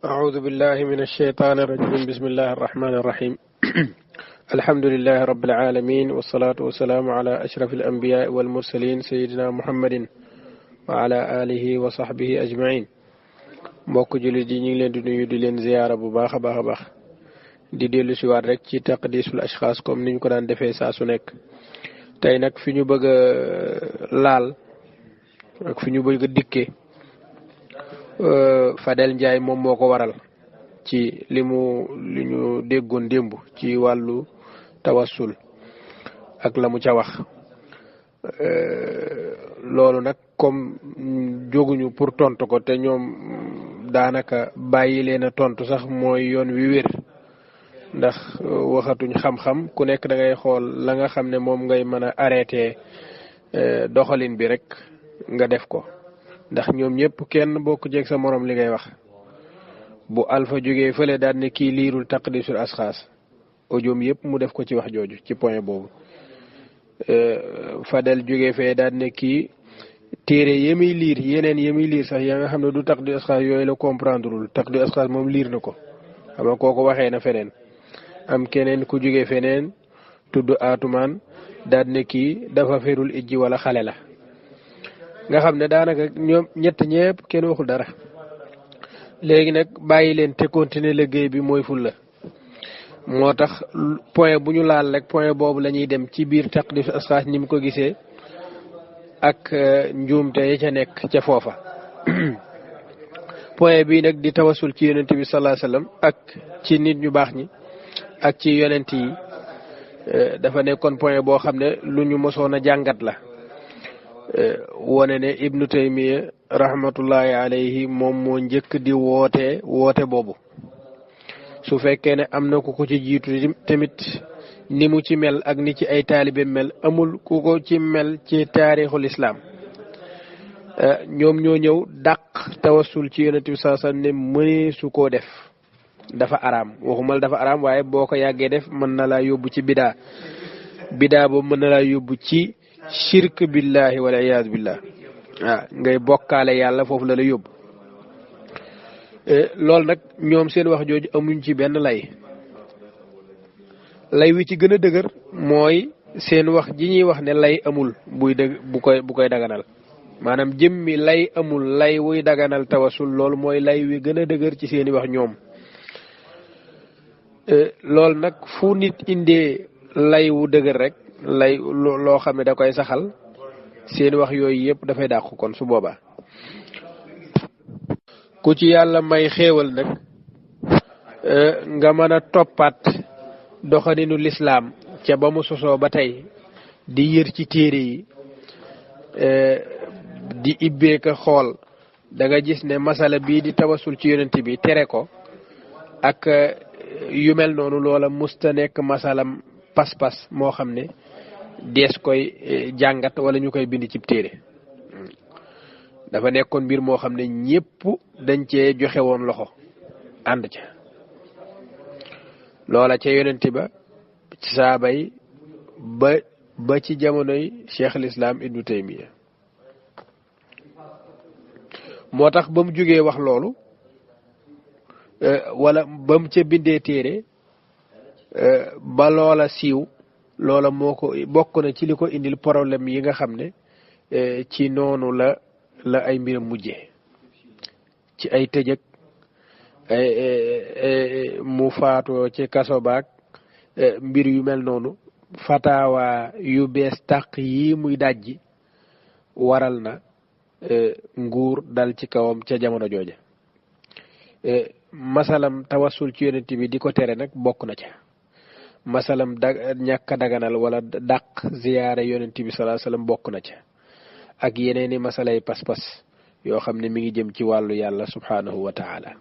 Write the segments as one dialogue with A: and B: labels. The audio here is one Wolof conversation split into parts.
A: أعوذ بالله من الشيطان الرجيم بسم الله الرحمن الرحيم الحمد لله رب العالمين والصلاة والسلام على أشرف الأنبياء والمرسلين سيدنا محمد وعلى آله وصحبه أجمعين mbokk jullit yi ñu ngi leen di nuyu di leen ziyaara bu baax a baax di dellu si waat rek ci taqdisul ashxaas comme niñ ko daan defee saa su nekk tey nag fi ñu bëgg a laal ak fi ñu bëgg a dikkee Fadel Ndiaye moom moo ko waral ci li ñu déggoon démb ci wàllu tawassul ak la mu ca wax loolu nag comme jóguñu pour tontu ko te ñoom daanaka bàyyi leen a tontu sax mooy yoon wi wér ndax waxatuñ xam-xam ku nekk da ngay xool la nga xam ne moom ngay mën a arrêté doxalin bi rek nga def ko ndax ñoom ñëpp kenn bokk jeeg sa morom li ngay wax bu alpha jógee fële daal ne kii liirul taqdisul asxaas audio yëpp mu def ko ci wax jooju ci point boobu Fadel jógee fee daal ne kii téere yemi liir yeneen yemi liir sax yaa nga xam ne du taqdisul asxaas yooyu la comprendreul taqdisul asxaas moom liir na ko xam nga kooku waxee na feneen am keneen ku jógee feneen tudd atumaan daal ne kii dafa ferul ijji wala xale la nga xam ne daanaka ñoom ñett ñëpp kenn waxul dara léegi nag bàyyi leen te continuer liggéey bi mooy ful la moo tax point bu ñu laal rek point boobu la ñuy dem ci biir taqdis asxaas ni mu ko gisee ak njuumte yi ca nekk ca foofa point bii nag di tawasul ci yonent bi sallallahu alayhi wasallam ak ci nit ñu baax ñi ak ci yonent yi dafa nekkoon point boo xam ne lu ñu mosoon a jàngat la wone ne Ibnu Taymiya rahmatullahi alayhi moom moo njëkk di woote boobu su fekkee ne am na ku ko ci jiitu tamit ni mu ci mel ak ni ci ay taalibe mel amul ku ko ci mel ci taarixul islam ñoom ñoo ñëw dàq tawassul ci yonent bi sallallahu alayhi wasallam ne mënee su koo def dafa araam waxumal dafa araam waaye boo ko yàggee def mën na laa yóbbu ci bidaa boobu mën na laa yóbbu ci shirk billahi wal iyaaz billah ngay bokkaale yàlla foofu la yóbbu loolu nag ñoom seen wax jooju amuñ ci benn lay wi ci gën a dëgër mooy seen wax ji ñuy wax ne lay amul bu koy daganal maanaam jëmmi lay amul lay wuy daganal tawasul loolu mooy lay wi gën a dëgër ci seeni wax ñoom loolu nag fu nit indee lay wu dëgër rek lay loo xam ne da koy saxal seen wax yooyu yëpp dafay dàqu kon su boobaa ku ci yàlla may xéewal nag nga mën a toppaat doxalinu lislaam ca ba mu sosoo ba tey di yër ci téere yi di ibbeeka xool da nga gis ne masala bii di tawasul ci yonent bi tere ko ak yu mel noonu loola musta nekk masalam pas-pas moo xam ne dees koy jàngat wala ñu koy bind ci téere dafa nekkoon mbir moo xam ne ñépp dañ cee joxe woon loxo ànd ca loola ca yonent ba ci saaba yi ba ci jamonoy cheikh al islam Ibnu Taymiya moo tax ba mu jógee wax loolu wala ba mu ca bindee téere ba loola siiw loola moo ko bokk na ci li ko indil problème yi nga xam ne ci noonu la ay mbiram mujjee ci ay tëjëg mu faatoo ci kaso baak mbir yu mel noonu fataawa yu bees tàq yi muy dajji waral na nguur dal ci kawam ca jamono jooja masalam tawassul ci yonent bi di ko tere nag bokk na ca masalam ñàkk a daganal wala dàq ziyaare yonent bi sallallahu alayhi wasallam bokk na ca ak yeneeni masalay pas-pas yoo xam ne mi ngi jëm ci wàllu yàlla subhanahu wa taala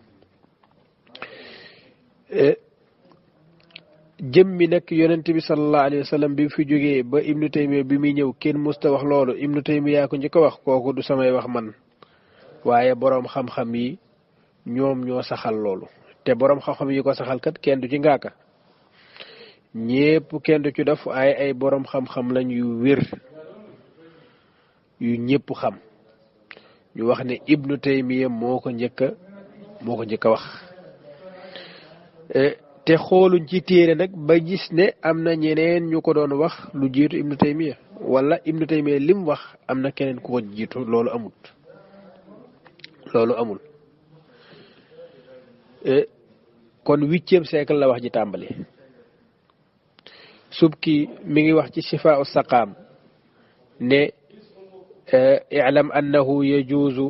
A: jëmmi nag yonent bi sallallahu alayhi wasallam bi fi jógee ba Ibnu Taymiya bi muy ñëw kenn musta wax loolu Ibnu Taymiya ko njëkk a wax kooku du samay wax man waaye boroom xam-xam yi ñoom ñoo saxal loolu te boroom xam-xam yi ko saxal kat kenn du ci ngaaka ñépp kenn du ci def ay boroom xam-xam lañ yu wér yu ñépp xam ñu wax ne Ibnu Taymiya moo ko njëkk a wax te xooluñ ci téere nag ba gis ne am na ñeneen ñu ko doon wax lu jiitu ibnu taymiya wala ibnu taymiya lim wax am na keneen ku ko jiitu loolu amul kon 8e siècle la wax ji tàmbali subki mi ngi wax ci shifaa'u saqaam ne i'lam annahu yajuuzu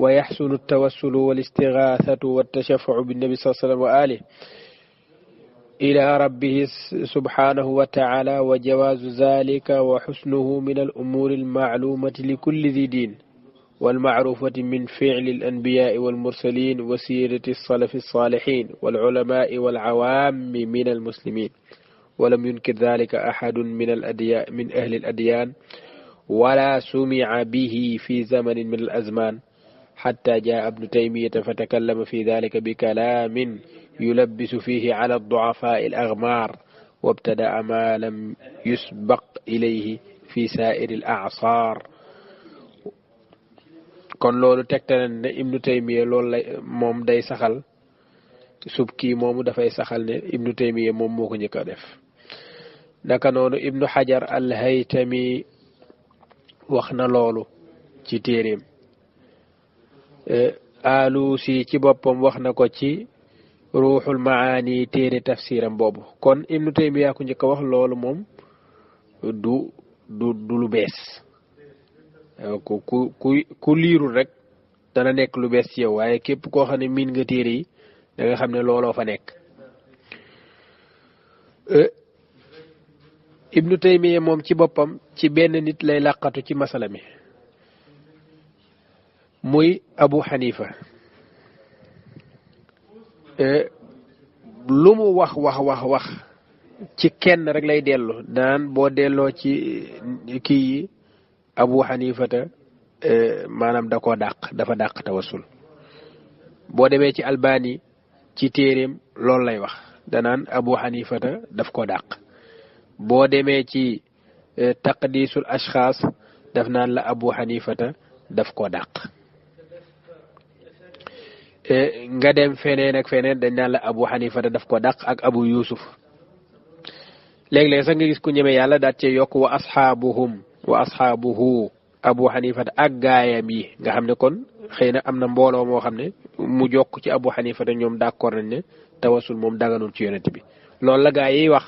A: wa yaxsunu at-tawassulu wal istigaathatu wat tashaffu'u bin nabi sallallahu alayhi wa sallam wa alihi إلى ربه سبحانه وتعالى وجواز ذلك وحسنه من الأمور المعلومة لكل ذي دين والمعروفة من فعل الأنبياء والمرسلين وسيرة السلف الصالحين والعلماء والعوام من المسلمين ولم ينكر ذلك أحد من أهل الأديان ولا سمع به في زمن من الأزمان حتى جاء ابن تيمية فتكلم في ذلك بكلام يلبس فيه على الضعفاء الأغمار وابتدأ ما لم يسبق إليه في سائر الأعصار kon loolu tegtal ne ibnu taymiya loolu la moom day saxal subki moomu dafay saxal ne ibnu taymiya moom moo ko njëkk a def naka noonu ibnu xajar al haytami wax na loolu ci téeréem alusi ci boppam wax na ko ci ruuxul maani téere tafsiram boobu kon ibnu taymiya ku njëkk a wax loolu moom du lu bees ku liirul rek dana nekk lu bees ci yow waaye képp koo xam ne miin nga téere yi da nga xam ne looloo fa nekk ibnu taymiya moom ci boppam ci benn nit lay làqatu ci masala mi muy abu xanifa lu mu wax ci kenn rek lay dellu daan boo delloo ci kii yi abu xanifata maanaam da koo dafa dàq tawassul boo demee ci albani ci téeréem loolu lay wax danaan abu xanifata daf koo dàq boo demee ci taqdisul ashxaas daf naan la abu xanifata daf koo dàq nga dem feneen ak feneen dañ naan la abu xanifata daf ko dàq ak abu yusuf léeg-léeg sax nga gis ku ñeme yàlla daat cee yokk wa asxaabuhu abu xanifata ak gaayam yi nga xam ne kon xëy na am na mbooloo moo xam ne mu jokk ci abu xanifata ñoom d'accord nañ ne tawasul moom daganul ci yonent bi loolu la gaa yi wax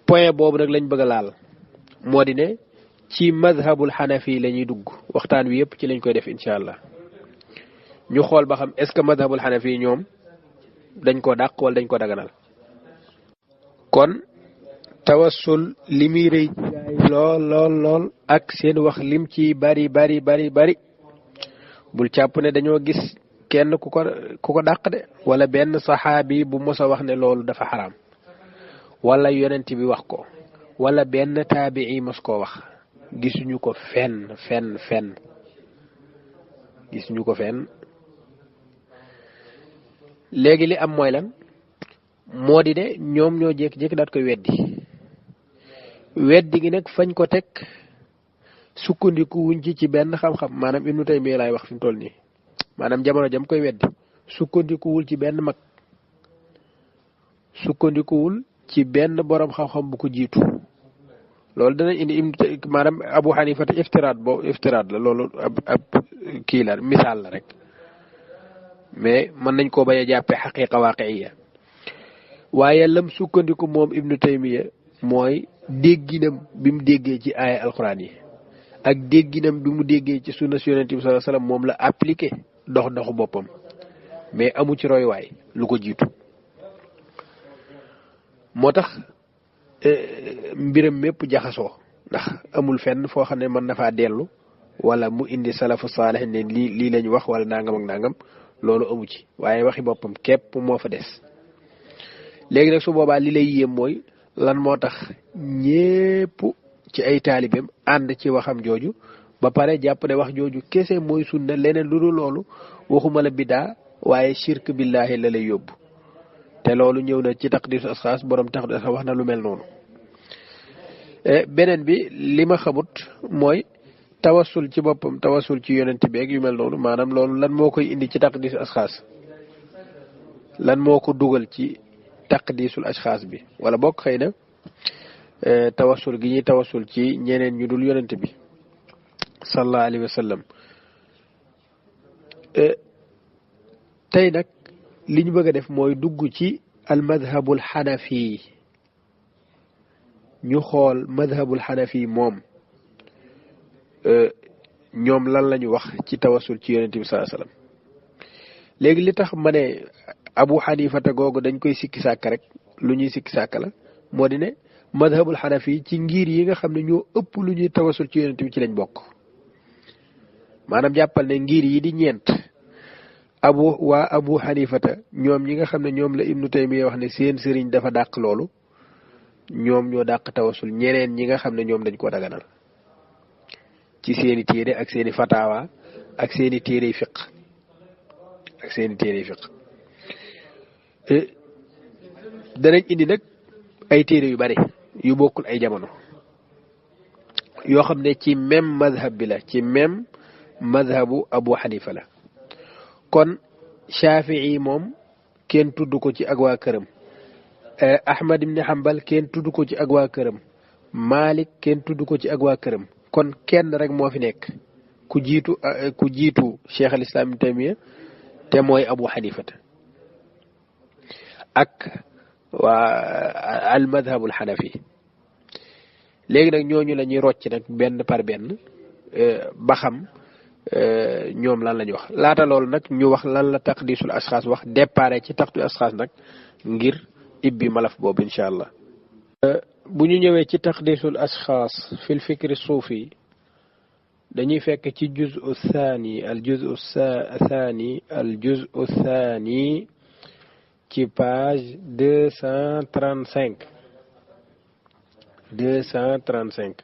A: point boobu nag lañ bëgg a laal moo di ne ci madhabul xanafi la ñuy dugg waxtaan wi yëpp ci lañ koy def incha allah ñu xool ba xam est-ce que madhabul xanafi ñoom dañ ko dàq wala dañ ko daganal kon tawassul li muy rëy ci gaa yi lool ak seen wax lim ci bari bul càpp ne dañoo gis kenn ku ko dàq de wala benn saxaabi bu mos a wax ne loolu dafa xaraam wala yonent bi wax ko wala benn taabii mos koo wax gisuñu ko fenn gisuñu ko fenn léegi li am mooy lan moo di ne ñoom ñoo jékki-jékki daat koy weddi gi nag fañ ko teg sukkandiku wuñ ci benn xam-xam maanaam Ibnu Taymiyya laay wax fi mu toll nii maanaam jamono jam koy weddi sukkandikuwul ci benn mag sukkandikuwul ci benn borom xam-xam bu ko jiitu loolu dana indi maanaam Abu Hanifa te iftiraat la loolu ab kii la misaal la rek mais mën nañ koo bañ a jàppee xaqiqa waaqi'iyya waaye lam sukkandiku moom Ibnu Taymiyya mooy dégginam bi mu déggee ci aaya alxuraan yi ak dégginam bi mu déggee ci sunna Yonent bi sallallahu alayhi wasallam moom la appliqué doxu boppam mais amu ci roywaay lu ko jiitu moo tax mbiram mépp jaxasoo ndax amul fenn foo xam ne mën na faa dellu wala mu indi salafu saalih ne lii lañ wax wala nangam ak nangam loolu amu ci waaye waxi boppam képp moo fa des léegi nag su boobaa li lay yéem mooy lan moo tax ñépp ci ay taalibeem ànd ci waxam jooju ba pare jàpp ne wax jooju kese mooy sunna leneen lu dul loolu waxuma la bidaa waaye shirk billahi la lay yóbbu te loolu ñëw na ci taqdiisu asxaas borom tax wax na lu mel noonu beneen bi li ma xamut mooy tawassul ci boppam tawassul ci yonent beeg yu mel noonu maanaam loolu lan moo koy indi ci taqdiisu asxaas lan moo ko dugal ci taqdisul ashxaas bi wala bokk xëy na tawassul gi ñuy tawassul ci ñeneen ñu dul yonent bi sallallahu alayhi wa sallam tey nag li ñu bëgg a def mooy dugg ci al madhabul xanafi ñu xool madhabul xanafi moom ñoom lan la ñu wax ci tawassul ci yonent bi sallallahu alayhi wa sallam léegi li tax ma ne abu xanifata googu dañ koy sikki sàkk rek lu ñuy sikki sàkk la moo di ne madhabul xanafi ci ngir yi nga xam ne ñoo ëpp lu ñuy tawasul ci yonent bi ci lañ bokk maanaam jàppal ne ngir yi di ñeent abu xanifata ñoom ñi nga xam ne ñoom la ibnu taymiya wax ne seen sëriñ dafa dàq loolu ñoom ñoo dàq tawasul ñeneen ñi nga xam ne ñoom dañ ko daganal ci seeni téere ak seeni fatawa ak seeni téere fiq danañ indi nag ay téere yu bari yu bokkul ay jamono yoo xam ne ci même madhab bi la ci même madhabu abu xanifa la kon shafii moom kenn tudd ko ci ak waa këram ahmad ibni hambal kenn tudd ko ci ak waa këram malik kenn tudd ko ci ak waa këram kon kenn rek moo fi nekk ku jiitu cheikh al islam ibn taymiya te mooy abu xanifata ak waa al madhabul xanafi léegi nag ñooñu la ñuy rocc nag benn par benn ba xam ñoom lan la ñu wax laata loolu nag ñu wax lan la taqdisul ashxaas wax déparé ci taqdisul ashxaas nag ngir ibbi malaf boobu incha allah. bu ñu ñëwee ci taqdisul ashxaas fil fikri suufi dañuy fekk ci juzu thani al juzu thani ci page 235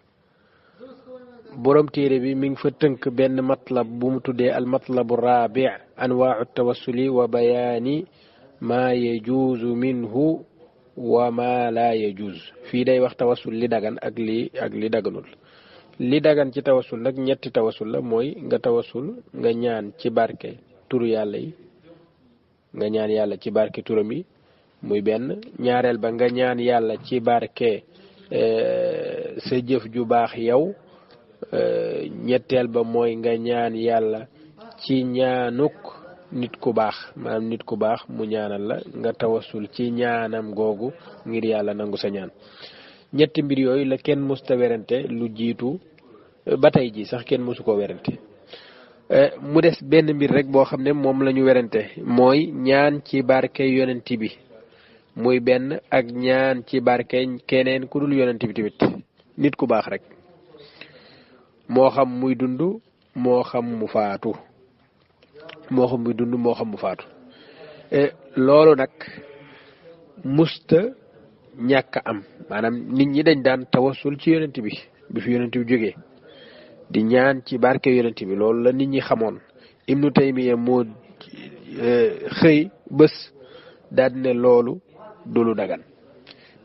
A: borom téere bi mi ngi fa tënk benn matlab bu mu tuddee al matlabu rabi anwaau tawassuli wa bayaani maa yajuuzu minhu wa maa laa yajuuz fii day wax tawassul li dagan ak li daganul li dagan ci tawassul nag ñetti tawassul la mooy nga tawassul nga ñaan ci barke turu yàlla yi nga ñaan yàlla ci barke turam yi muy benn ñaareel ba nga ñaan yàlla ci barke sa jëf ju baax yow ñetteel ba mooy nga ñaan yàlla ci ñaanuk nit ku baax maanaam nit ku baax mu ñaanal la nga tawassul ci ñaanam googu ngir yàlla nangu sa ñaan ñetti mbir yooyu la kenn musta werante lu jiitu ba tey ji sax kenn musu ko werante mu des benn mbir rek boo xam ne moom la ñu werante mooy ñaan ci barke yonent bi muy benn ak ñaan ci barke keneen ku dul yonent bi tamit nit ku baax rek moo xam muy dund moo xam mu faatu loolu nag musta ñàkk am maanaam nit ñi dañ daan tawassul ci yonent bi fi yonent bi jógee di ñaan ci barke yonent bi loolu la nit ñi xamoon ibnu taymiya moo xëy bés daal ne loolu du lu dagan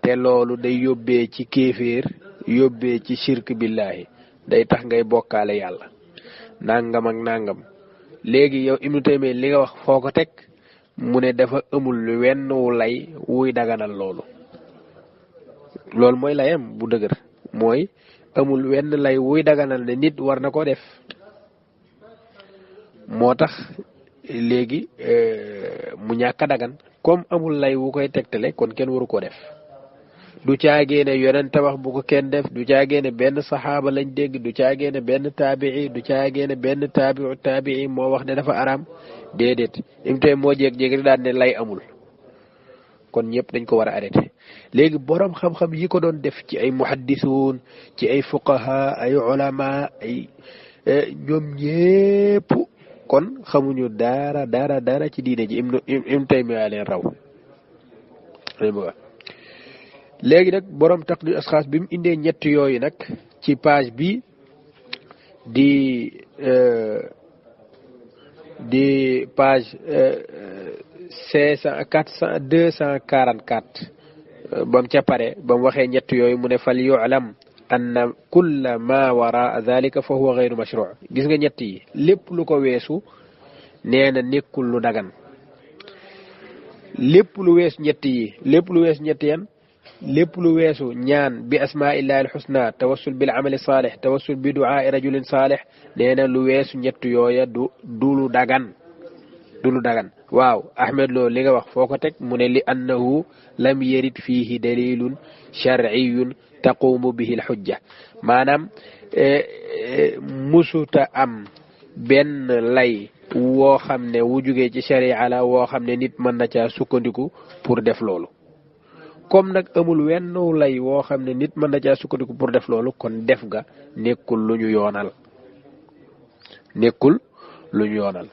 A: te loolu day yóbbee ci kéeféer yóbbee ci shirk billahi day tax ngay bokkaale yàlla nangam ak nangam léegi yow ibnu taymiya li nga wax foo ko teg mu ne dafa amul wenn wu lay wuy daganal loolu mooy layam bu dëgër mooy amul wenn lay wuy daganal ne nit war na ko def moo tax léegi mu ñàkk a dagan comme amul lay wu koy tegtale kon kenn waru ko def du caageene yonent wax bu ko kenn def du caageene benn saxaaba lañ dégg du caageene benn taabii du caageene benn taabii moo wax ne dafa araam déedéet im tey moo jéeg-jéeg daan ne lay amul kon ñëpp dañ ko war a arrêté léegi borom xam-xam yi ko doon def ci ay muhaddisuun ci ay fuqaha ay ulama ay ñoom ñépp kon xamuñu dara ci diine ji im tey mi leen raw léegi nag borom taqdir asxaas bi mu indee ñett yooyu nag ci page bi di page 244 ba mu ca pare ba mu waxee ñett yooyu mu ne fal yu'lam anna kulla ma wara dhalika fa huwa ghayru mashru' gis nga ñett yi lépp lu ko weesu nee na nekkul lu dagan lépp lu weesu ñett yi lépp lu weesu ñett yan lépp lu weesu ñaan bi asmaillahi alxusna tawassul bil amali saalih tawassul bi duaa rajulin saalih nee na lu weesu ñett yooya du lu dagan du lu dagan waaw Ahmed Lo li nga wax foo ko teg mu ne li annahu lam yarid fiihi dalilun sharciyun taqumu bihi alxujja maanaam musuta am benn lay woo xam ne wu jugee ci sharia la woo xam ne nit mën na caa sukkandiku pour def loolu comme nag amul wenn lay woo xam ne nit mën na caa sukkandiku pour def loolu kon def ga nekkul lu ñu yoonal nekkul lu ñu yoonal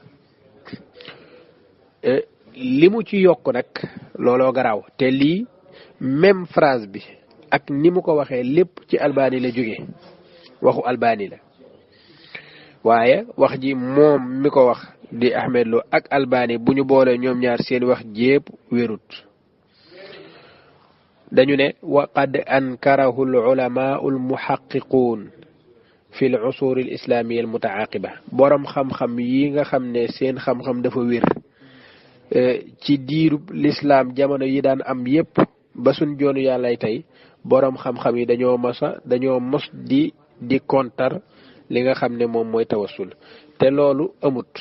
A: li mu ci yokk nag looloo garaaw te lii même phrase bi ak ni mu ko waxee lépp ci Albani la jóge waxu Albani la waaye wax ji moom mi ko wax di Ahmed Lo ak Albani bu ñu boolee ñoom ñaar seen wax jépp wérut dañu ne wa qad ankarahu al ulama al muhaqqiqun fi al usur al islamiyya al mutaaqiba borom xam-xam yi nga xam ne seen xam-xam dafa wér ci diirub l'islam jamono yi daan am yépp ba suñ joonu yàllay tey borom xam-xam yi dañoo mos di kontar li nga xam ne moom mooy tawassul te loolu amut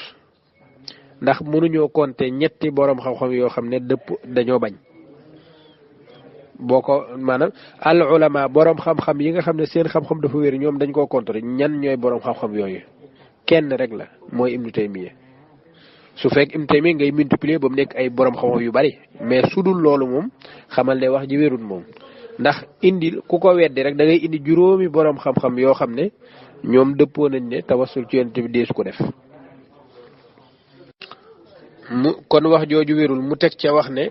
A: ndax mënuñoo compter ñetti borom xam-xam yoo xam ne dëpp dañoo bañ boo ko maanaam al ulama borom xam-xam yi nga xam ne seen xam-xam dafa wér ñoom dañ koo contre ñan ñooy borom xam-xam yooyu kenn rek la mooy Ibnu Taymiya su fekk Ibnu Taymiya ngay multiplier ba mu nekk ay borom xam-xam yu bari mais su dul loolu moom xamal ne wax ji wérul moom ndax indi ku ko weddi rek da ngay indi juróomi borom xam-xam yoo xam ne ñoom dëppoo nañ ne tawassul ci yonent bi deesu ko def kon wax jooju wérul mu teg ca wax ne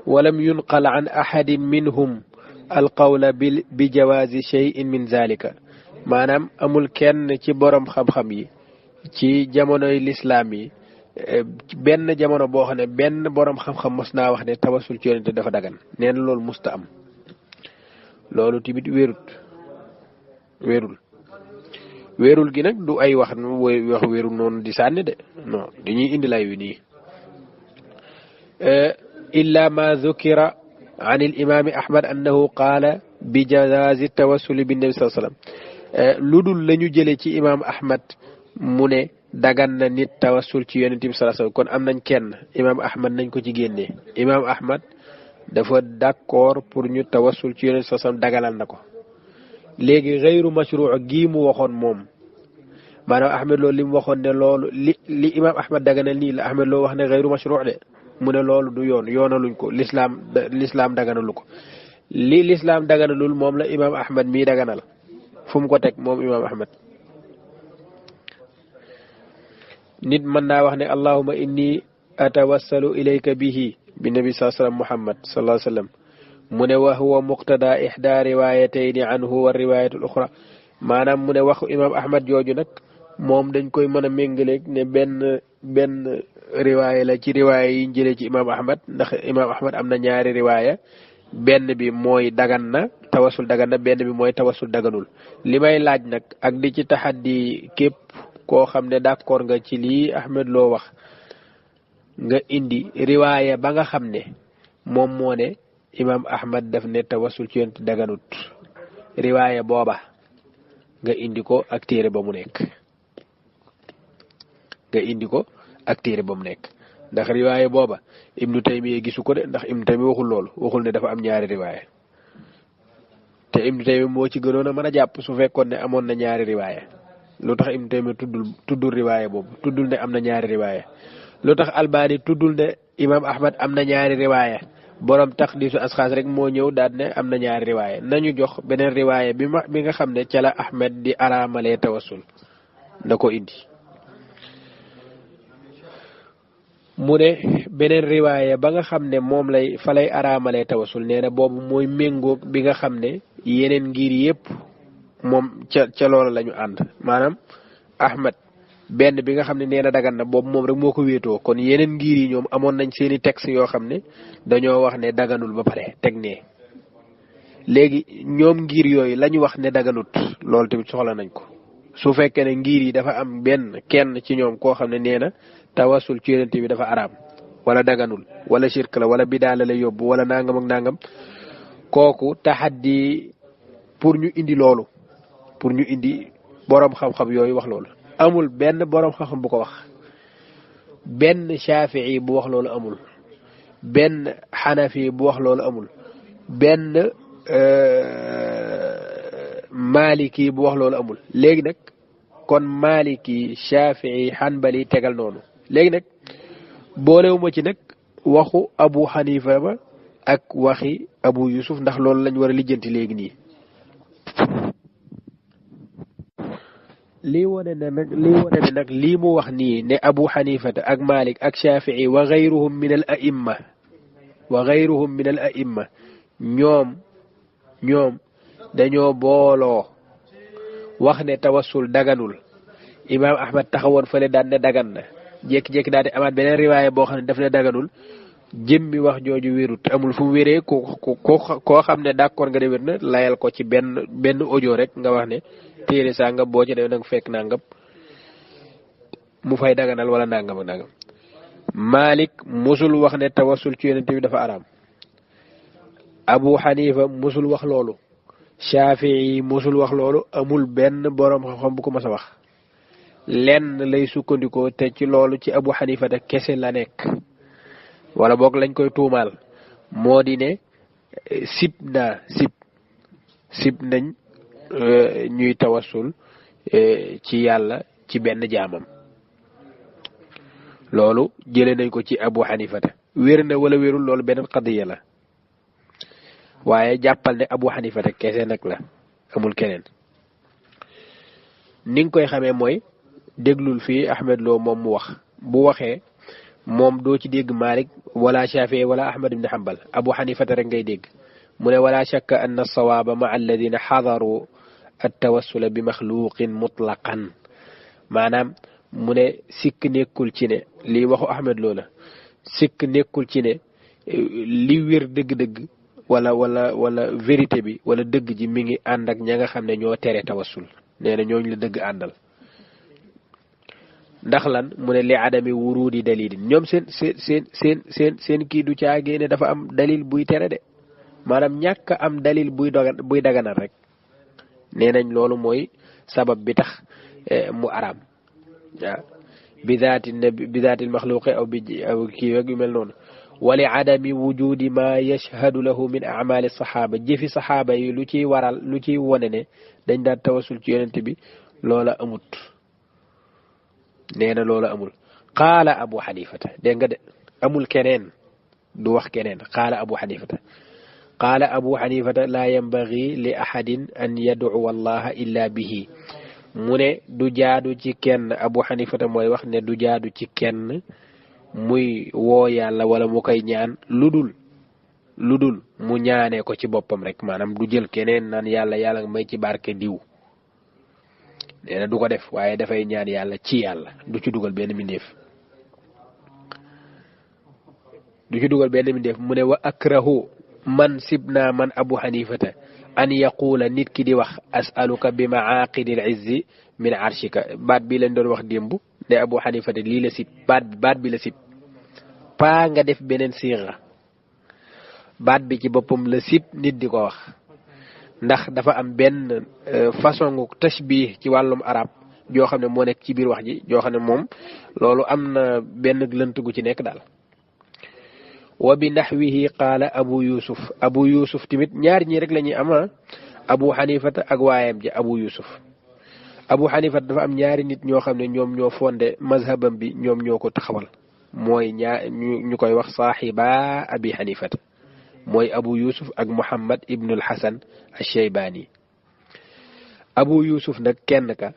A: walam yunqal an ahadin minhum alqawla bi jawaazi shay'in min zalika maanaam amul kenn ci borom xam-xam yi ci jamonoy lislaam yi benn jamono boo xam ne benn borom xam-xam mos naa wax ne tawassul ci yonent dafa dagan nee na loolu musta am loolu tamit wérul gi nag du ay wax wérul noonu di sànni de non dañuy indi lay wi nii illa ma dhukira an al imam ahmad annahu qaala bi jawaazi tawassuli bin nabi sallallahu alayhi wasallam lu dul lañu jële ci imam ahmad mu ne dagan na nit tawassul ci yonent bi sallallahu alayhi wasallam kon am nañ kenn imam ahmad nañ ko ci génnee imam ahmad dafa d'accord pour ñu tawassul ci yonent bi sallallahu alayhi wasallam dagalal na ko léegi xeyru mashru' gii mu waxoon moom maanaam Ahmed Lo li mu waxoon ne loolu li imam ahmad daganal nii la Ahmed Lo wax ne xeyru mashru' de mu ne loolu du yoonaluñ ko l'islam daganalu ko li l'islam daganalul moom la imam ahmad mii daganal fu mu ko teg moom imam ahmad nit mën naa wax ne allahumma inni atawassalu ilayka bihi bi nabi sallallahu alayhi wasallam muhammad sallallahu alayhi wasallam mu ne wa huwa muqtada ihda riwayatayni anhu wa riwayatul ukhra maanaam mu ne waxu imam ahmad jooju nag moom dañ koy mën a méngaleeg ne benn riwaaya la ci riwaaya yi jëlee ci imam ahmad ndax imam ahmad am na ñaari riwaaya benn bi mooy dagan na tawassul dagan na benn bi mooy tawassul daganul li may laaj nag ak di ci taxaddi képp koo xam ne d'accord nga ci lii Ahmed Lo wax nga indi riwaaya ba nga xam ne moom moo ne imam ahmad daf ne tawassul ci yonent daganut riwaaya booba nga indi ko ak téere ba mu nekk ndax riwaaya booba Ibnu Taymiya gisu ko de ndax Ibnu Taymiya waxul loolu waxul ne dafa am ñaari riwaaya te Ibnu Taymiya moo ci gënoon a mën a jàpp su fekkoon ne amoon na ñaari riwaaya lu tax Ibnu Taymiya tuddul riwaaya boobu tuddul ne am na ñaari riwaaya lu tax Albani tuddul ne imam ahmad am na ñaari riwaaya borom taqdisu asxaas rek moo ñëw daal ne am na ñaari riwaaya nañu jox beneen riwaaya bi nga xam ne ca la ahmad di araamalee tawassul na ko indi mu ne beneen riwaaya ba nga xam ne moom fa lay araamalee tawassul nee na boobu mooy méngoog bi nga xam ne yeneen ngir yépp moom ca loola la ñu ànd maanaam ahmad benn bi nga xam ne nee na dagan na boobu moom rek moo ko wéetoo kon yeneen ngir yi ñoom amoon nañ seeni texte yoo xam ne dañoo wax ne daganul ba pare teg nee léegi ñoom ngir yooyu la ñu wax ne daganut loolu tamit soxla nañ ko su fekkee ne ngir yi dafa am kenn ci ñoom koo xam ne nee na tawassul ci yonent bi dafa araam wala daganul wala shirk la wala bidaa la lay yóbbu wala nangam ak nangam kooku taxaddi pour ñu indi loolu pour ñu indi boroom xam-xam yooyu wax loolu amul benn boroom xam-xam bu ko wax benn shafii bu wax loolu amul benn xanafi bu wax loolu amul benn maliki bu wax loolu amul léegi nag kon maliki shafii hanbali tegal noonu léegi nag boolewuma ci nag waxu abu xanifa ba ak waxi abu yusuf ndax loolu lañ war a lijjanti léegi nii lii wane ne nag lii mu wax nii ne abu xanifata ak malik ak shafii wa gayruhum min al aimma ñoom dañoo booloo wax ne tawassul daganul imaam ahmad taxawoon fële daan ne dagan na jékki-jékki daal di amaat beneen riwaaya boo xam ne daf ne daganul jëmmi wax jooju wérut amul fu mu wéree koo xam ne d'accord nga de wér na layal ko ci benn audio rek nga wax ne téere sàngam boo ci demee nag fekk nangam mu fay daganal wala nangam ak nangam Malik musul wax ne tawassul ci yonent bi dafa araam Abu Hanifa musul wax loolu Shafii musul wax loolu amul benn boroom xam-xam bu ko mas a wax lenn lay sukkandikoo te ci loolu ci Abu Hanifa te kese la nekk wala boog lañ koy tuumaal moo di ne sib nañ ñuy tawassul ci yàlla ci benn jaamam loolu jëlee nañ ko ci Abu Hanifa te wér na wala wérul loolu beneen qadiya la waaye jàppal ne Abu Hanifa te kese nag la amul keneen ni nga koy xamee mooy déglul fii Ahmed Lo moom mu wax bu waxee moom doo ci dégg Malik wala Shafii wala Ahmad ibn Hanbal Abu Hanifa te rek ngay dégg mu ne wala shakka anna as-sawaaba ma'a alladhina hadaru at-tawassul bi maxluqin mutlaqan maanaam mu ne sikk nekkul ci ne lii waxu Ahmed Lo la sikk nekkul ci ne li wér dëgg-dëgg wala vérité bi wala dëgg ji mi ngi ànd ak ña nga xam ne ñoo tere tawassul nee na ñooñu la dëgg àndal ndax lan mu ne li adami wurudi dalilin ñoom seen kii du caagee ne dafa am dalil buy tere de maanaam ñàkk am dalil buy daganal rek nee nañ loolu mooy sabab bi tax mu araam waaw bi zaatil maxluqi aw kii wek yu mel noonu wali adami wujudi ma yashhadu lahu min amali saxaaba jëfi saxaaba yi lu ciy waral lu ciy wone ne dañ daan tawasul ci yonent bi loola amut nee na loola amul qaala abu xanifata dégg nga de amul keneen du wax keneen qaala abu xanifata laa yambagi li ahadin an yad'uwa allaha illa bihi mu ne du jaadu ci kenn abu xanifata mooy wax ne du jaadu ci kenn muy woo yàlla wala mu koy ñaan lu dul mu ñaanee ko ci boppam rek maanaam du jël keneen naan yàlla nga may ci barke diw nee na du ko def waaye dafay ñaan yàlla ci yàlla du ci dugal benn mbindeef mu ne wa akrahu man sibna man abu hanifata an yaqula nit ki di wax as'aluka bi maaqidil izzi min arshika baat bi leen doon wax démb ne abu hanifata lii la sib baat bi la sib paa nga def beneen siira baat bi ci boppam la sib nit di ko wax ndax dafa am benn façon tashbih ci wàllum arab joo xam ne moo nekk ci biir wax ji joo xam ne moom loolu am na benn lënt gu ci nekk daal wa bi naxwihi qaala abu yusuf tamit ñaar ñi rek la ñuy ama abu xanifata ak waayam ji abu yusuf abu xanifata dafa am ñaari nit ñoo xam ne ñoom ñoo fondé mazhabam bi ñoom ñoo ko taxawal mooy ñu koy wax saaxiba abi xanifata mooy abu yusuf ak muhammad ibnul hasan ash-shaybani abu yusuf nag kenn ka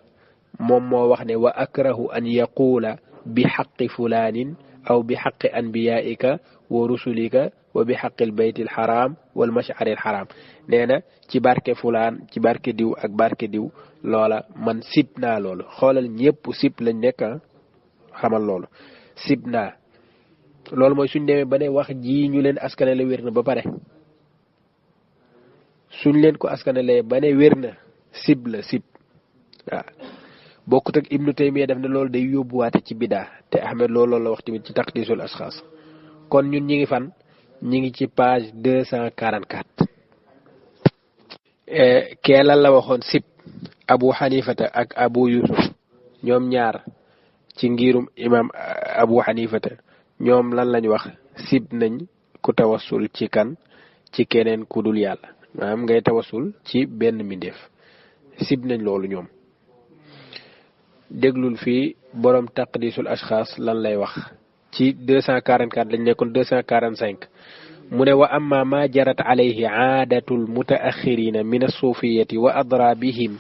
A: moom moo wax ne wa akrahu an yaquula bi xaqi fulaanin aw bi xaqi anbiyaika wa rusulika wa bi xaqil baytil xaraam wal mash'aril xaraam nee na ci barke fulaan ci barke diw ak barke diw loola man sib naa loolu xoolal ñëpp sib lañ nekk xamal loolu sib naa loolu mooy suñ demee ba ne wax ji ñu leen askanale wér na ba pare suñ leen ko askanale ba ne wér na sib la sib waaw bokkut ak ibnu taymiya def ne loolu day yóbbuwaate ci bidaa te ahmed loolu la wax tamit ci taqdisul asxaas kon ñun ñi ngi fan ñi ngi ci page 244 kee lan la waxoon sib abu xanifata ak abu yusuf ñoom ñaar ci ngirum imam abu xanifata ñoom lan lañ wax sib nañ ku tawassul ci kan ci keneen ku dul yàlla maanaam ngay tawassul ci benn mbindeef sib nañ loolu ñoom déglul fii borom taqdisul ashxaas lan lay wax ci 244 lañ nekkoon 245 mu ne wa amma ma jarat alayhi aadatul mutaaxirina min assuufiyati wa adrabihim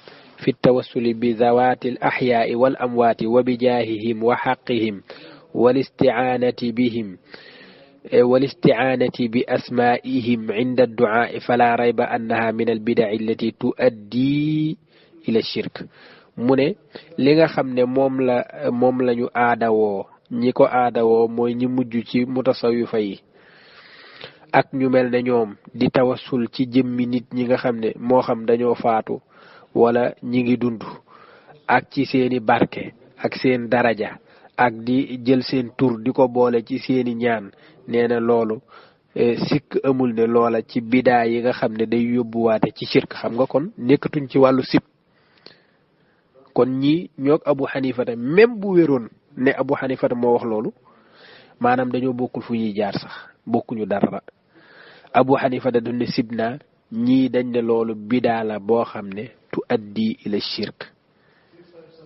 A: fi tawassuli bi zawati al axyaai wal amwaati wa bi jaahihim wa xaqihim wal isticaanati bihim والاستعانة بأسمائهم عند الدعاء فلا ريب أنها من البدع التي تؤدي إلى الشرك mu ne li nga xam ne moom lañu aadawoo ñi ko aadawoo mooy ñi mujj ci mutasawifa yi ak ñu mel ne ñoom di tawassul ci jëmmi nit ñi nga xam ne moo xam dañoo faatu wala ñi ngi dund ak ci seeni barke ak seen daraja ak di jël seen tur di ko boole ci seeni ñaan nee na loolu sikk amul ne loola ci bidaa yi nga xam ne day yóbbuwaate ci shirk xam nga kon nekkatuñ ci wàllu sib kon ñi ñoog abu xanifata même bu wéroon ne abu xanifata moo wax loolu maanaam dañoo bokkul fu ñuy jaar sax bokkuñu dara abu xanifata du ne sib naa ñii dañ ne loolu bidaa la boo xam ne tu addi ila shirk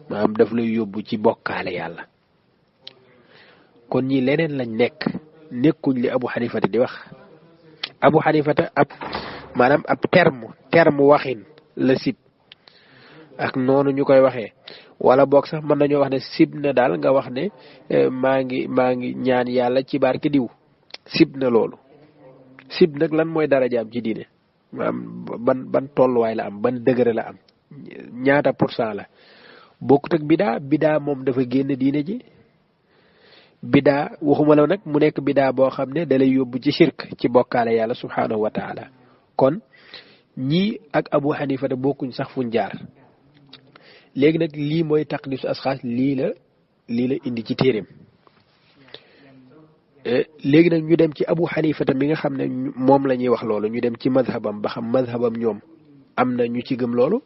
A: maanaam daf lay yóbbu ci bokkaale yàlla kon ñi leneen lañ nekkuñ li abu xanifata di wax abu xanifata maanaam ab terme waxin la sib ak noonu ñu koy waxee wala boog sax mën nañoo wax ne sib na daal nga wax ne maa ngi ñaan yàlla ci barke diw sib na loolu sib nag lan mooy darajaam ci diine maanaam ban tolluwaay la am ban degré la am ñaata % la bokkut ak bidaa moom dafa génn diine ji bidaa waxuma la nag mu nekk bidaa boo xam ne dalay yóbbu ci shirk ci bokkaale yàlla subhanahu wa taala kon ñii ak abu xanifata bokkuñ sax fuñ jaar léegi nag lii mooy taqdisu asxaas lii la indi ci téeréem léegi nag ñu dem ci abu xanifata mi nga xam ne moom la ñuy wax loolu ñu dem ci mazhabam ba xam mazhabam ñoom am na ñu ci gëm loolu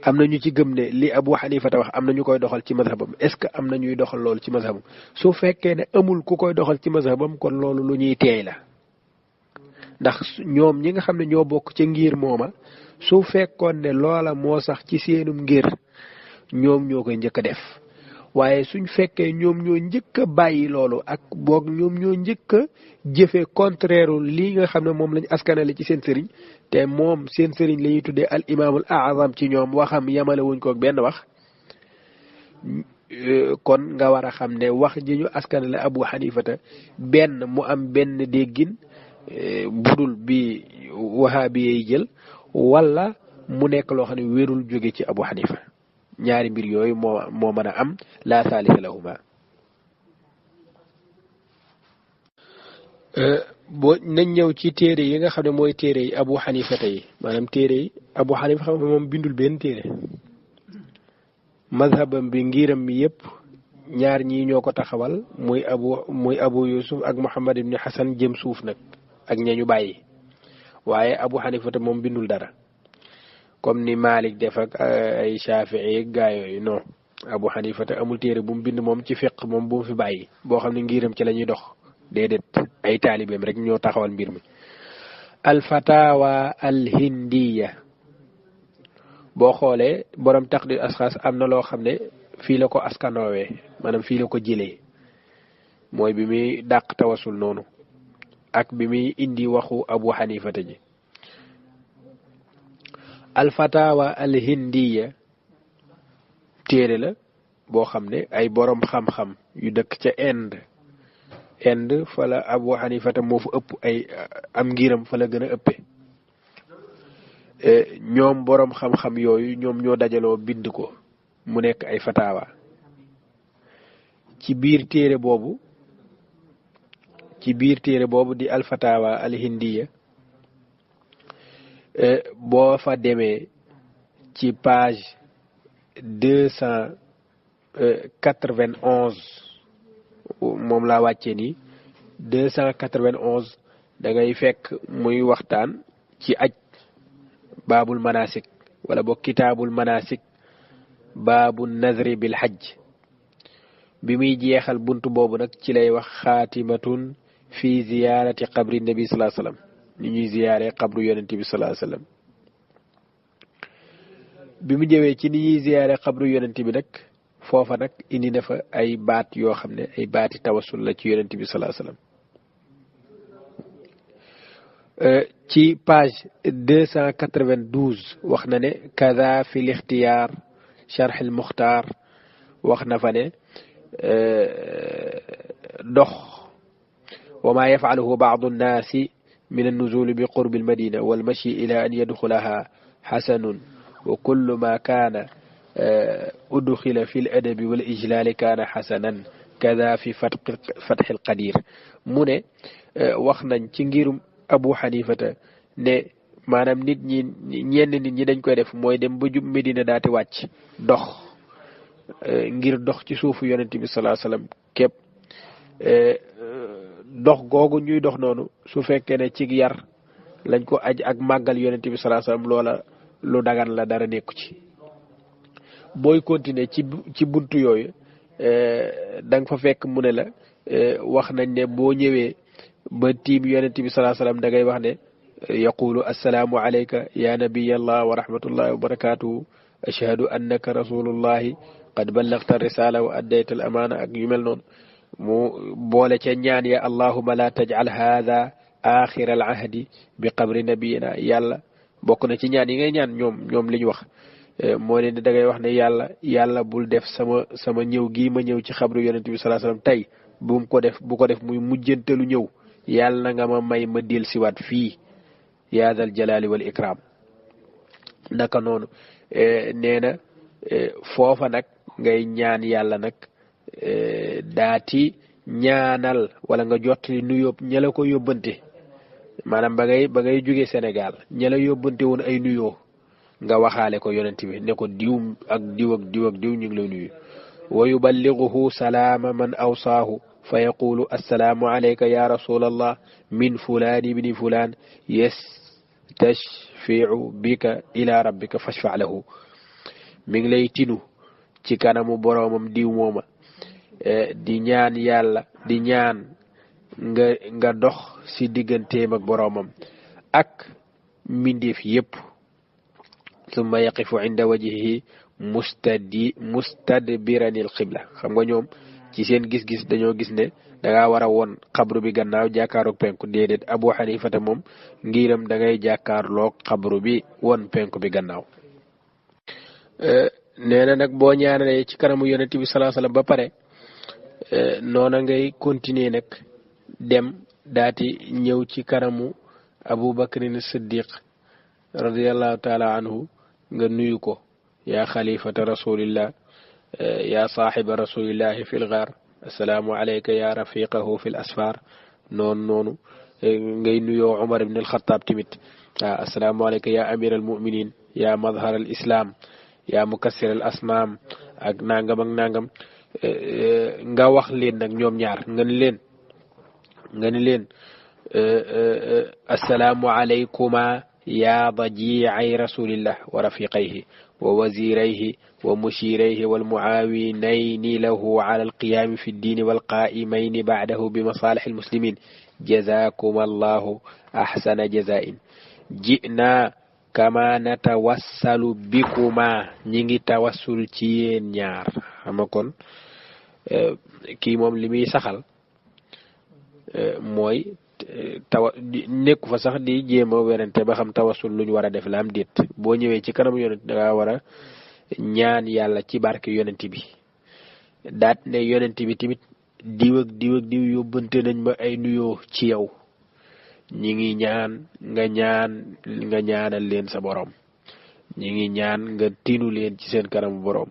A: am na ñu ci gëm ne li abu xanifata wax am na ñu koy doxal ci mazhabam est ce que am na ñuy doxal loolu ci mazhabam su fekkee ne amul ku koy doxal ci mazhabam kon loolu lu ñuy teey la ndax ñoom ñi nga xam ne ñoo bokk ca ngir mooma su fekkoon ne loola moo sax ci seenum ngir ñoom ñoo koy njëkk a def waaye suñ fekkee ñoom ñoo njëkk a bàyyi loolu ak boog ñoom ñoo njëkk a jëfe contraire lii nga xam ne moom lañ askanale ci seen sëriñ te moom seen sëriñ la ñuy tuddee al imaamul azam ci ñoom waxam yamale wuñ ko benn wax kon nga war a xam ne wax ji ñu askanale abu xanifata benn mu am benn déggin budul bi wahabi yi jël wala mu nekk loo xam ne wérul jóge ci abu xanifa ñaari mbir yooyu moo mën a am la thalitha lahuma boo nañ ñëw ci téere yi nga xam ne mooy téere yi abu xanifata yi maanaam téere yi abu xanifa xam nga moom bindul benn téere mazhabam bi ngiram mi yépp ñaar ñii ñoo ko taxawal muy abu yusuf ak muhammad ibn hasan jëm suuf nag ak ñañu bàyyi waaye abu xanifata moom bindul dara comme ni Malik def ak ay Shafii gaa yooyu non abu xanifata amul téere bu mu bind moom ci fiq moom bu mu fi bàyyi boo xam ne ngiram ci la ñuy dox déedéet ay taalibeem rek ñoo taxawal mbir mi alfatawa alhindiya boo xoolee borom taqdir asxaas am na loo xam ne fii la ko askanoowee maanaam fii la ko jëlee mooy bi muy dàq tawasul noonu ak bi muy indi waxu abu xanifata ji alfatawa alhindiya téere la boo xam ne ay borom xam-xam yu dëkk ca Inde fa la abu xanifata moo fa ëpp ay am ngiram fa la gën a ëppe ñoom borom xam-xam yooyu ñoom ñoo dajaloo bind ko mu nekk ay fatawa ci biir téere boobu di alfatawa alhindiya boo fa demee ci page 291 moom laa wàccee nii 291 da ngay fekk muy waxtaan ci aj baabul manasik wala boog kitaabul manasik baabu nazri bil hajj bi muy jeexal buntu boobu nag ci lay wax xaatimatun fi ziyaarati qabri nabi sallallahu alayhi wasallam ni ñuy ziyaare qabru yonent bi sallallahu alayhi wasallam bi mu jëwee ci ni ñuy ziyaare qabru yonent bi nag foofa nag indi na fa ay baat yoo xam ne ay baati tawassul la ci yonent bi sallallahu alayhi wasallam ci page 292 wax na ne kaza fi lixtiyaar sharh al muxtaar wax na fa ne dox wa ma yaf'aluhu ba'du an-naasi min an-nuzul bi qurb al-madina wal mashi ila an yadkhulaha hasanun wa kullu ma kana udkhila fi al-adab wal ijlal kana hasanan kaza fi fath al-qadir mu ne wax nañ ci ngirum Abu Hanifata ne maanaam nit ñi ñenn nit ñi dañ koy def mooy dem ba jub Medina daati wàcc dox ngir dox ci suufu yonent bi sallallahu alayhi wasallam képp dox googu ñuy dox noonu su fekkee ne ci yar lañ ko aj ak màggal yonent bi sallallahu alayhi wasallam loola lu dagan la dara nekku ci booy continuer ci buntu yooyu da nga fa fekk mu ne la wax nañ ne boo ñëwee ba tiim yonent bi sallallahu alayhi wasallam da ngay wax ne yaqulu assalaamu alayka ya nabiyallah wa rahmatullahi wa barakatuhu ashhadu annaka rasulullahi qad ballagta risala wa addayta al amana ak yu mel noonu mu boole ca ñaan ya allahumma la taj'al hadha akhir al ahdi bi qabri nabiyina yàlla bokk na ci ñaan yi ngay ñaan ñoom li ñu wax moo ne da ngay wax ne yàlla bul def sama ñëw gii ma ñëw ci xabru yonent bi sallallahu alayhi wasallam tey bu ko def muy mujjantelu ñëw yàlla nga ma may ma del siwaat fii yaa dal jalaali wal ikram naka noonu nee na foofa nag ngay ñaan yàlla nag daati ñaanal wala nga jottali nuyoo ña la ko yóbbante maanaam ba ngay jóge Sénégal ña la yóbbante woon ay nuyoo nga waxaale ko yonent bi ne ko diw ak diw ak diw ak diw ñu ngi lay nuyu wa yuballighuhu salaama man awsaahu fa yaqulu assalaamu alayka ya rasulallah min fulaan ibni fulaan yastashfi'u bika ila rabbika fashfa' lahu mi ngi lay tinu ci kanamu boroomam diw mooma di ñaan yàlla di ñaan nga dox ci digganteem ak boroomam ak mbindeef yépp summa yaqifu inda wajhihi mustadbiranil qibla xam nga ñoom ci seen gis-gis dañoo gis ne dangaa war a woon xabru bi gannaaw jàkkaaroog penku déedéet Abu Hanifata moom ngiram da ngay jàkkaarloog xabru bi woon penku bi gannaaw nee na nag boo ñaanalee ci kanamu yonent bi sallallahu alayhi wasallam ba pare noona ngay continuer nag dem daati ñëw ci kanamu Abu Bakrin Siddiq radiyallahu taala anhu nga nuyu ko yaa xalifata rasulillah yaa saaxiba rasulillahi fil gaar assalaamu alayka yaa rafiqahu fil asfar noonu ngay nuyoo Umar ibn al-Khattab tamit waaw assalaamu alayka yaa amir al muminin yaa madhar al islam yaa mukassir al asnaam ak nangam ak nangam nga wax leen nag ñoom ñaar nga ni leen assalaamu alaykuma yaa daji'ay rasulillah wa rafiqayhi wa wazirayhi wa mushirayhi wal muawinayni lahu ala alqiyam fi ad-din wal qa'imayni ba'dahu bi masalih al muslimin jazakum allahu ahsana jaza'in ji'na kama natawassalu bikuma ñi ngi tawassul ci yéen ñaar xam kon kii moom li muy saxal mooy nekku fa sax di jéem a werante ba xam tawassul luñ war a def la am déet boo ñëwee ci kanam yonent da ngaa war a ñaan yàlla ci barke yonent bi daat ne yonent bi tamit diw ak diw ak diw yóbbante nañ ma ay nuyoo ci yow ñi ngi ñaan nga ñaanal leen sa borom ñi ngi ñaan nga tinu leen ci seen kanam borom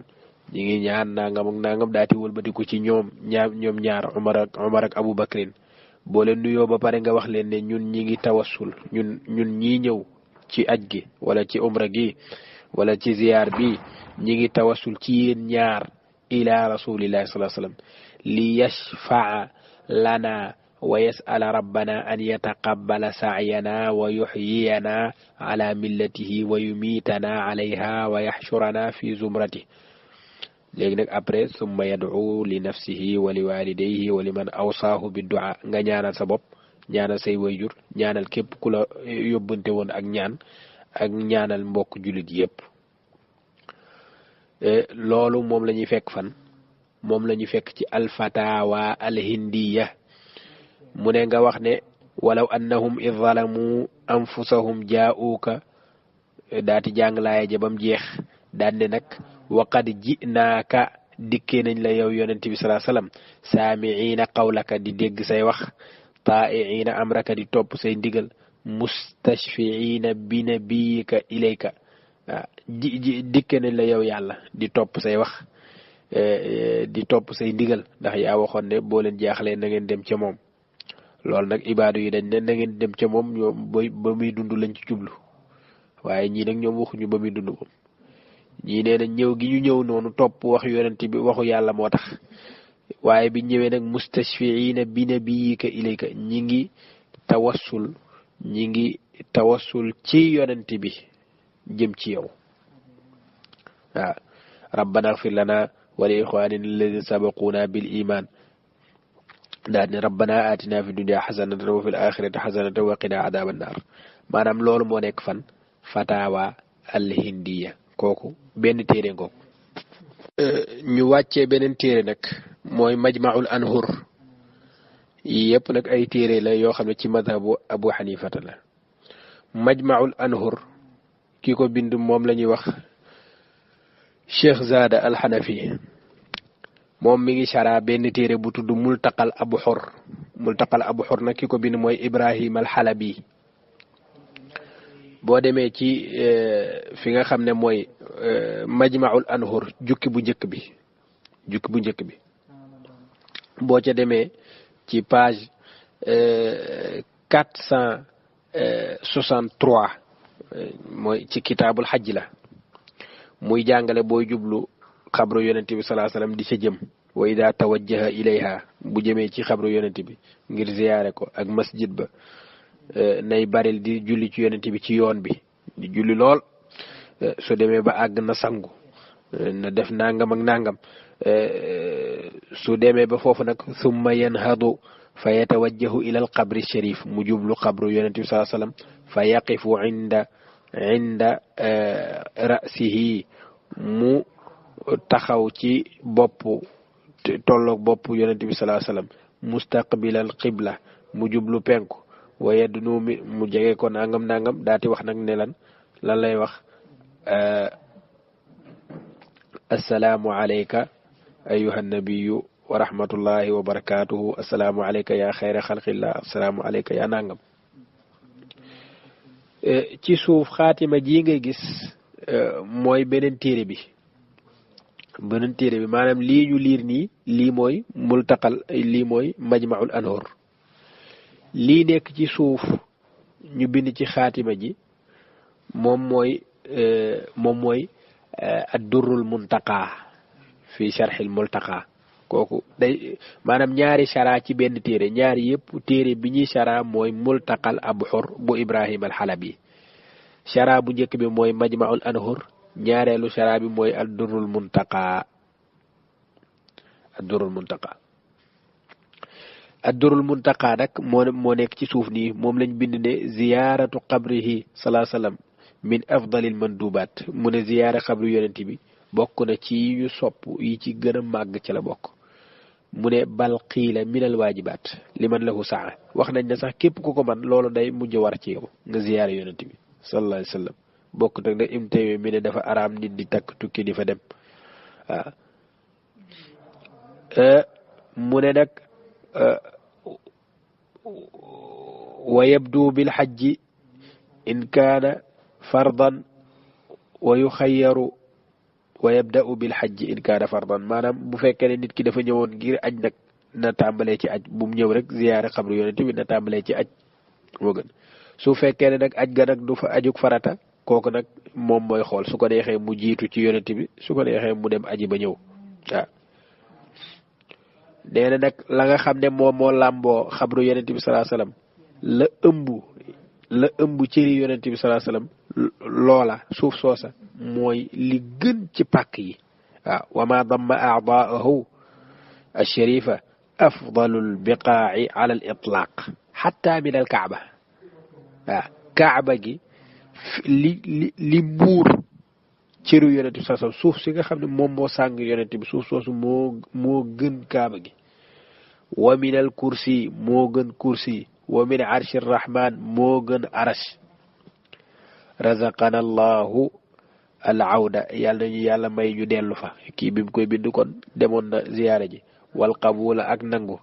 A: ñi ngi ñaan nangam ak nangam daati wëlbatiku ci ñoom ñaar Umar ak Abu Bakrin boo leen nuyoo ba pare nga wax leen ne ñun ñi ngi tawassul ñun ñii ñëw ci aj gi wala ci umra gi wala ci ziyaar bi ñi ngi tawassul ci yéen ñaar ila rasulillahi sallallahu alayhi wasallam li yashfa'a lana wa yas'ala rabbana an yataqabbala sa'yana wa yuhyiyana ala millatihi wa yumitana alayha wa yahshurana fi zumrati léegi nag après summa yad'u li nafsihi wa li walidayhi wa liman awsaahu bi du'a nga ñaanal sa bopp ñaanal say wayjur ñaanal képp ku la yóbbante woon ak ñaan ak ñaanal mbokk jullit yépp loolu moom la ñuy fekk fan moom la ñuy fekk ci alfatawa alhindiya mu ne nga wax ne walaw annahum id zalamu anfusahum jaa'uuka daati jàng laaya ja bam jeex daan ne nag waqad ji'naaka dikkee nañ la yow yonent bi salaa sallam saami'iina qawlaka di dégg say wax taa'i'iina amraka di topp say ndigal mustashfi'iina bi nabiyika ilayka dikkee nañ la yow yàlla di topp say wax di topp say ndigal ndax yaa waxoon ne boo leen jaaxlee na ngeen dem ca moom loolu nag ibaadu yi dañ ne na ngeen dem ca moom ñoom ba muy dund lañ ci jublu waaye ñii nag ñoom waxuñu ba muy dund moom ñii nee na ñëw gi ñu ñëw noonu topp wax yonent bi waxu yàlla moo tax waaye bi ñëwee nag mustashfiina bi nabiyika ilayka ñi ngi tawassul ci yonent bi jëm ci yow waaw rabbana ighfir lana wa li ikhwanina alladhina sabaquna bil iman daal ne rabbana atina fi dunya hasanatan wa fil akhirati hasanatan wa qina adhaban nar maanaam loolu moo nekk fan fatawa al hindiya kooku benn téere ngoog ñu wàccee beneen téere nag mooy majmaul anhur yi yëpp nag ay téere la yoo xam ne ci madhabu abu xanifata la majmaul anhur ki ko bind moom la ñuy wax cheikh zada al xanafi moom mi ngi shara benn téere bu tudd multaqal abu xor nag ki ko bind mooy ibrahim al xalabi boo demee ci fi nga xam ne mooy majmaul anhur jukki bu njëkk bi boo ca demee ci page 463 mooy ci kitaabul xajj la muy jàngale booy jublu xabru yonent bi salaa salaam di ca jëm wa ida tawajjaha ilayha bu jëmee ci xabru yonent bi ngir ziyaare ko ak masjid ba nay baril di julli ci yonent bi ci yoon bi di julli lool su demee ba àgg na sangu na def nangam ak nangam su demee ba foofu nag summa yanhadu fa yatawajjahu ila al qabri sharif mu jublu xabru yonent bi salaa salaam fa yaqifu inda ra'sihi mu taxaw ci tolloog bopp yonent bi salaa salaam mustaqbilal qibla mu jublu penku waaye dunu mu jege ko nangam daati wax nag ne lan lay wax assalaamu alayka ayuha nabiyu wa rahmatullahi wa barakatuhu assalaamu alayka ya xayra xalqillah assalaamu alayka ya nangam ci suuf xaatima ji ngay gis mooy beneen téere bi maanaam lii ñu liir nii lii mooy multaqal lii mooy majmaul anhur lii nekk ci suuf ñu bind ci xaatima ji moom mooy ad-durrul muntaqa fi sharhil multaqa kooku day maanaam ñaari shara ci benn téere ñaari yëpp téere bi ñuy shara mooy multaqal abxur bu ibrahim al xalabi shara bu njëkk bi mooy majmaul anhur ñaareelu shara bi mooy ad-durrul muntaqa ad-durrul muntaqa nag moo nekk ci suuf nii moom lañ bind ne ziyaaratu qabrihi salaa sallam min afdalil mandubaat mu ne ziyaara xabru yonent bi bokk na ci yu sopp yi ci gën a màgg ci la bokk mu ne bal qiila minal waajibaat liman lahu saa wax nañ ne sax képp ku ko man loolu day mujj war ci yow nga ziyaara yonent bi sallallahu alayhi wa sallam bokk nag nag im tawee mi ne dafa araam nit di takk tukki di fa dem waaw mu ne nag wa yabdu bil hajji in kaana fardan wa yuxayyaru wa yabda'u bil hajji in kaana fardan maanaam bu fekkee ne nit ki dafa ñëwoon ngir aj nag na tàmbalee ci aj bu mu ñëw rek ziyaare xabru yonent bi na tàmbalee ci aj moo gën su fekkee ne nag aj ga nag du fa ajuk farata kooku nag moom mooy xool su ko neexee mu jiitu ci yonent bi su ko neexee mu dem aji ba ñëw waaw nee na nag la nga xam ne moom moo làmboo xabru yonent bi sallallahu alayhi wasallam la ëmb cëri yonent bi sallallahu alayhi wasallam loola suuf soosa mooy li gën ci pàkk yi waaw wa ma damma a'daahu الشريفة أفضل البقاع على الإطلاق حتى من الكعبة كعبة جي li muur cëru yonent bi sallallahu alayhi wasallam suuf si nga xam ne moom moo sàng yonent bi suuf soosu moo gën kaaba gi wa min al kursi moo gën kursi wa min arshi rahman moo gën arash razaqana allahu al awda yàlla nañu yàlla may ñu dellu fa kii bi mu koy bind kon demoon na ziyaara ji wal qabula ak nangu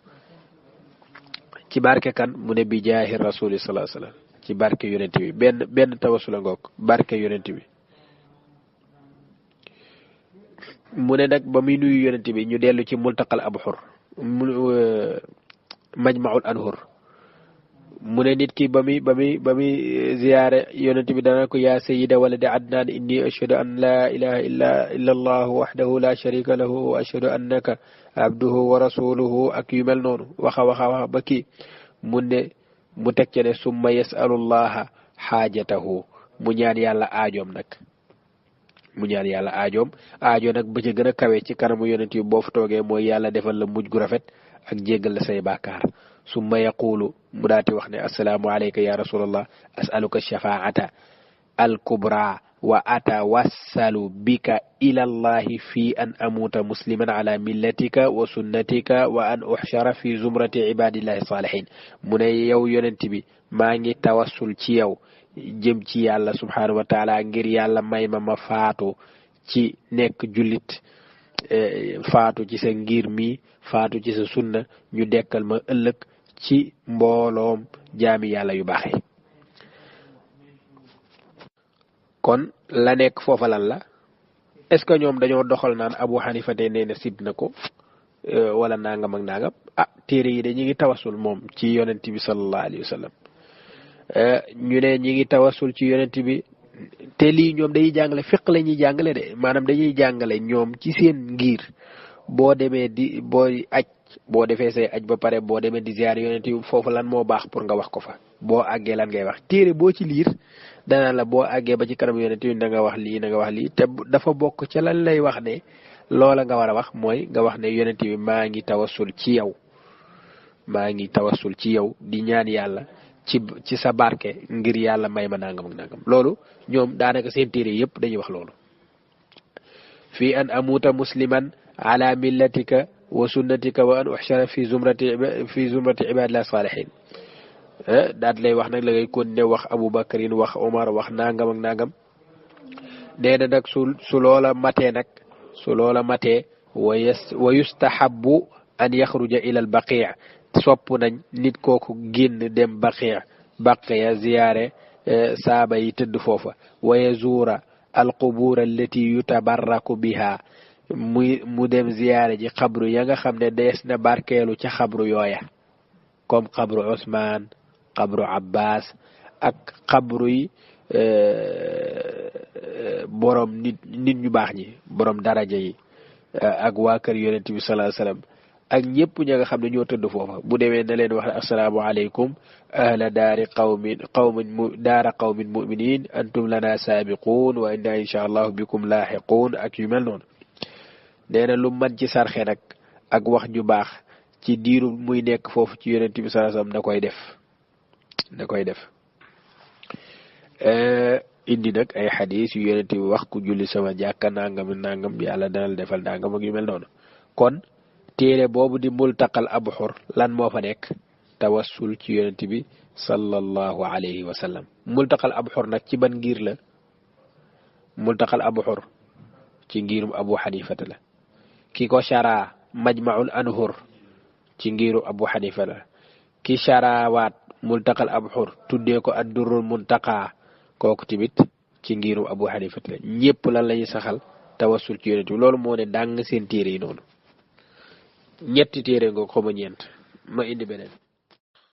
A: ci barke kan mu ne bi jaahi rasuli sallallahu alayhi wasallam ci barke yonent bi benn tawassul ngoog barke yonent bi mu ne nag ba muy nuyu yonent bi ñu dellu ci multaqal abhur majma'ul anhur mu ne nit ki ba muy ziyaare yonent bi dana ko yaa sayyida waladi adnan inni ashhadu an la ilaha illa allah wahdahu la sharika lahu wa ashhadu annaka abduhu wa rasuluhu ak yu mel noonu waxa ba kii mu ne mu teg ca ne summa yasalullaha xaajatahu mu ñaan yàlla aajoom nag aajo nag ba ca gën a kawe ci kanamu yonent yi boo fa toogee mooy yàlla defal la mujj gu rafet ak jéggal la say bàkkaar summa yaqulu mu daati wax ne assalaamu alayka ya rasulallah asaluka shafaata alkubra wa atawassalu bika ila allahi fi an amuta musliman ala millatika wa sunnatika wa an uxshara fi zumrati ibadillahi salihin mu ne yow yonent bi maa ngi tawassul ci yow jëm ci yàlla subhanahu wa taala ngir yàlla may ma faatu ci nekk jullit faatu ci sa ngir mi faatu ci sa sunna ñu dekkal ma ëllëg ci mbooloom jaami yàlla yu baaxe kon la nekk foofa lan la est-ce que ñoom dañoo doxal naan Abu Hanifa te nee na sib na ko wala nangam ak nangam téere yi de ñi ngi tawasul moom ci yonent bi sallallahu alayhi wa sallam ñu ne ñi ngi tawasul ci yonent bi te lii ñoom dañuy jàngale fiq la ñuy jàngale de maanaam dañuy jàngale ñoom ci seen ngir boo demee boo defee say aj ba pare boo demee di ziar yonent yi foofu lan moo baax pour nga wax ko fa boo àggee lan ngay wax téere boo ci liir dana la boo àggee ba ci kanam yonent yi na nga wax lii te dafa bokk ca lan lay wax ne loola nga war a wax mooy nga wax ne yonent bi maa ngi tawassul ci yow di ñaan yàlla ci sa barke ngir yàlla may ma nangam ak nangam loolu ñoom daanaka seen téere yëpp dañuy wax loolu fi an amuta musliman ala millatika wa sunnatika wa an uxshara fi zumrati ibadillah salihin daat lay wax nag la ngay kon ne wax Abubakarin wax Omar wax nangam ak nangam nee na nag su loola matee wa yustahabu an yaxruja ila al baqi' sopp nañ nit kooku génn dem baqiya ziyaare saaba yi tëdd foofa wa yazuura al qubur allati yutabarraku biha mu dem ziyaare ji xabru ya nga xam ne dees na barkeelu ca xabru yooya comme xabru Usmaan xabru Abbas ak xabru yi borom nit ñu baax ñi borom daraja yi ak waa kër yonent bi sallallahu alayhi wasallam ak ñëpp ña nga xam ne ñoo tëdd foofa bu demee na leen wax ne assalaamu aleykum ahla daara qawmin muminin antum lana saabiquun wa inna insha allahu bikum laaxiquun ak yu mel noonu nee na lu man ci sarxe nag ak wax ju baax ci diiru muy nekk foofu ci yonent bi sallallahu alayhi wasallam da koy def indi nag ay xadis yu yonent bi wax ku julli sama jàkka nangam yàlla dana defal nangam ak yu mel noonu kon téere boobu di multaqal abxur lan moo fa nekk tawassul ci yonent bi sallallahu alayhi wa sallam multaqal abxur nag ci ban ngir la multaqal abxur ci ngirum Abu Hanifata la ki ko shara majma'ul anhur ci ngiru Abu Hanifa la ki sharawaat multaqal abxur tuddee ko ad-durrul muntaqa kooku tamit ci ngirum Abu Hanifata la ñépp lan lañuy saxal tawassul ci yonent bi loolu moo ne dàng seen téere yi noonu ñetti téere nga xoma ñeent ma indi beneen